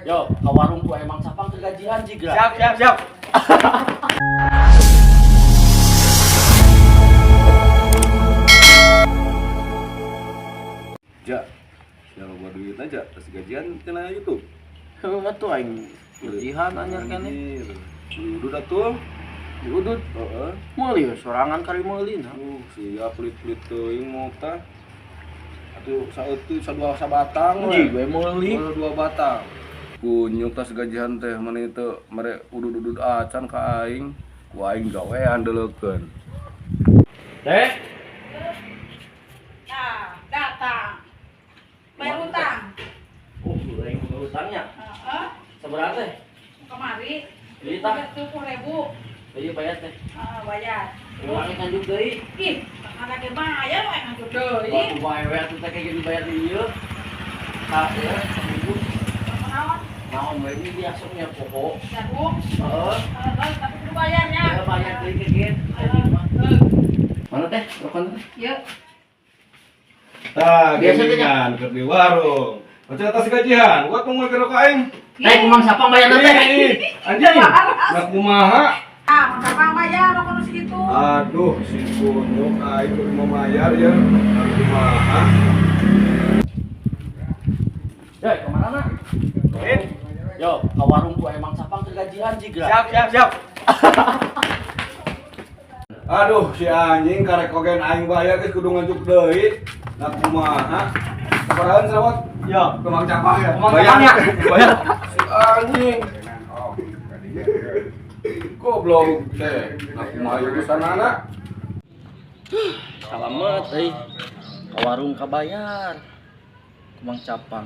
Yo, ke warung ku emang sapang kegajian jiga. Siap, siap, siap. Ja, siapa buat duit aja, terus gajian kena YouTube. Heuh atuh aing gajian anyar keneh. Anjir. Diudut atuh. Diudut. Heeh. Meuli we sorangan kari meuli nah. Siap pelit-pelit teuing mau tah. Atuh saeutik sadua sabatang Anjing we meuli. Meuli dua batang. Kunyuk tas gajian teh mana teu mere udud-udud acan ka aing. Ku aing gawean deuleukeun. Teh, Nah, datang. Bayar utang. Aing boga utangnya. Heeh. Sabaraha teh? Kemari. Deui tah. 10.000. Deui bayar teh. Heeh, bayar. Uangnya kanjuk deui. Ih, mana ge bayar wae nganjuk deui. Waktu bae we atuh teh kayak gini bayar di ieu. Tah ya, seminggu. Naon? Naon we ini biasanya pokok. Jagung. Heeh. Heeh, tapi kudu bayarnya. Ya bayar deui ke gen. Heeh. Mana teh? Rokon teh? Yuk. Tah, Biasa teh, geningan keur di warung. Baca atas gajian, buat mau ke rokok aing. Teh kumang sapang bayar teh. Ih, anjing. Nah kumaha? Ah, mangga bayar rokok nu segitu. Aduh, si kunyuk aing kudu mau bayar ya. Kumaha? Yo, kemana nak? Eh, Yo, ke warung ku emang sapang kegajian jiga. siap, siap, siap. Aduh, si anjing karek kogen aing bayar geus kudu nganjuk deui. Nah kumaha? Sabarahan sarawat? Yo. Kemang capang ya? Kemang capang ya? Bayar. Si anjing. Goblok teh. Nah kumaha ieu urusanana? Salamet euy. Ke warung kabayar. Kumang capang.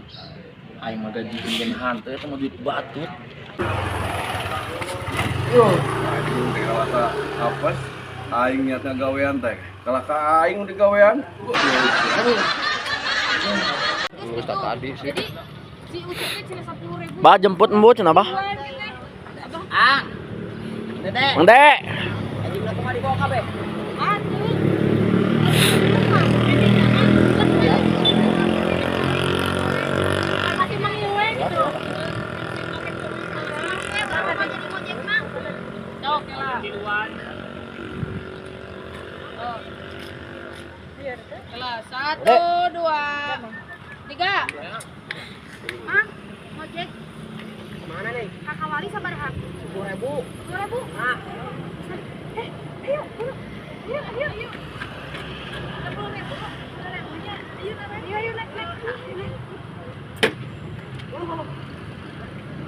Aing mah gaji gen hanteu eta mah duit batut. Anjing teh rata apes. Aing niatna gawean teh. Kalah ka aing di gawean. Aduh. Terus tadi sih. Jadi si Ucup teh cenah 10.000. Bah jemput embu cenah bah. Ah. Mang Dek. Atuh. Kasih Mang Iwe gitu. Berapa jadi ngojek, Mang? Oke lah. Oke lah, 1, 2, 3. Mang, ngojek. Mana nih? Kakak Wali sabaraha? 10.000. 10.000? Ah. Eh, ayo, ayo, ayo, ayo, ayo. 10.000 kok, 10.000-nya. Ayo, ayo, ayo, naik, naik, naik.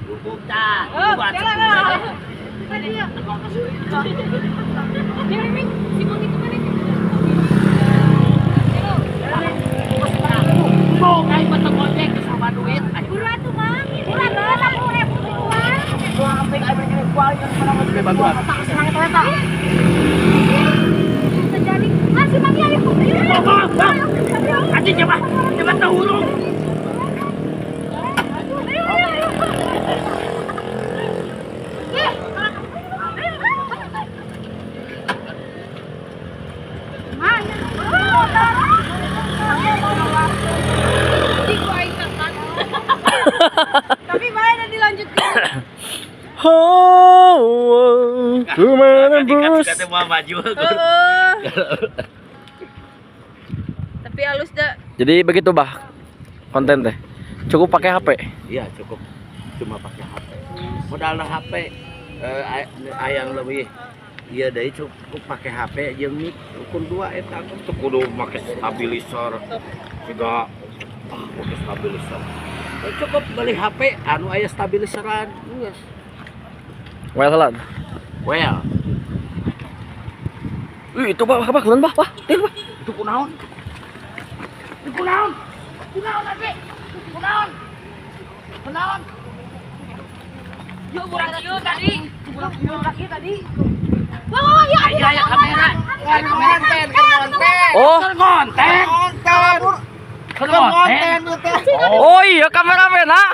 Cukup dah. Oh, jalan lah. Tadi ya. Dia Ming, si Bang itu mana? Mau kain mata gojek sama duit. Buru atuh, Mang. Murah banget, 10.000 tuan. Gua ambil air kene gua yang mana mau Bantuan. Tak senang eta. Terjadi. Ah, si Mang, ayo, ayo, ayo. Bang, bang. Ayo, Anjing coba, coba tahu urung. ayo, ayo, ayo. Eh, ayo, ayo. Mana? Tapi mana dilanjutkan? Oh, kemana bos? Dikasih mau maju. Tapi halus dah. Jadi begitu bah konten teh. Cukup pakai HP. Iya, cukup cuma pakai HP. Modalna HP ayang lebih. Iya deui cukup pakai HP jeung mic ukur dua eta teu kudu make stabilizer. Siga pakai stabilizer. Cukup beli HP anu aya stabilizeran geus. Well lah. Well, Ih, itu bah, bah, bah, bah, bah, bah. itu kunaon? Itu kunaon? Kunaon ade? Kunaon? Kunaon? Yuk, burak yuk tadi. Burak yuk tadi. Wah, wah, wah, ya, Aya aya kamera. Konten, konten. Oh, Konten. Konten. oh iya kameramen ah.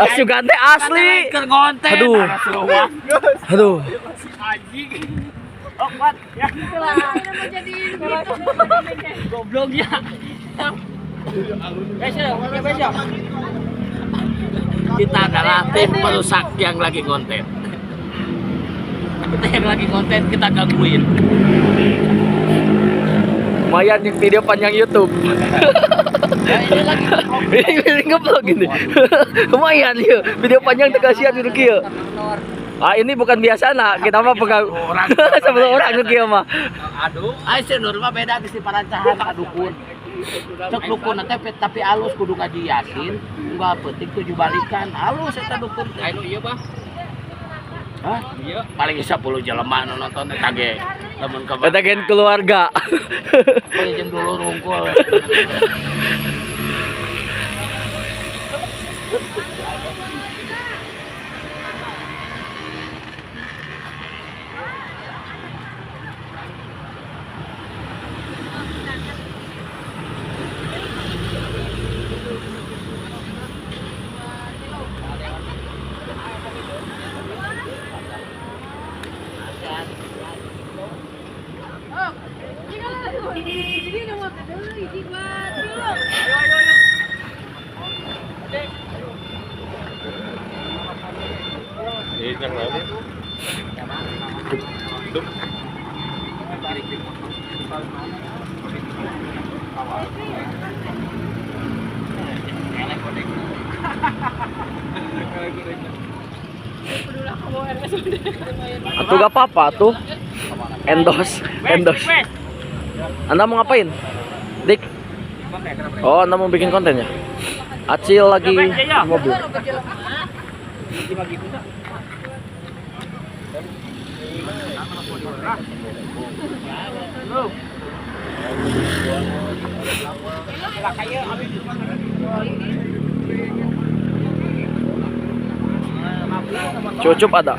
Asugan teh asli. Keur konten. Aduh. Aduh. Anjing. Oh, kuat. Ya. Mau jadi gitu. Goblok ya. Guys, ya, guys ya. Kita adalah tim perusak yang lagi konten. Kita yang lagi konten kita gangguin. Lumayan yang video panjang YouTube. Ya, ini lagi Ini nge-vlog ini. Lumayan ya. Video panjang teu kasihan di kieu. Ah ini bukan biasa nak, kita mah pegang Orang. 10 orang nu kieu mah. Aduh, ai si Nur mah beda geus diparancahan ka dukun. Cek dukun teh tapi alus kudu ngaji Yasin, unggal peuting 7 balikan. Alus eta dukun teh. Anu ieu bah. Hah? Iya. Paling 10 jelema nu nonton eta ge. Lamun ka Eta gen keluarga. Jeung dulur hungkul. Atuh gak apa-apa tuh. Endorse, endorse. Anda mau ngapain? Dik. Oh, Anda mau bikin konten ya? Acil lagi di mobil. Cucup ada.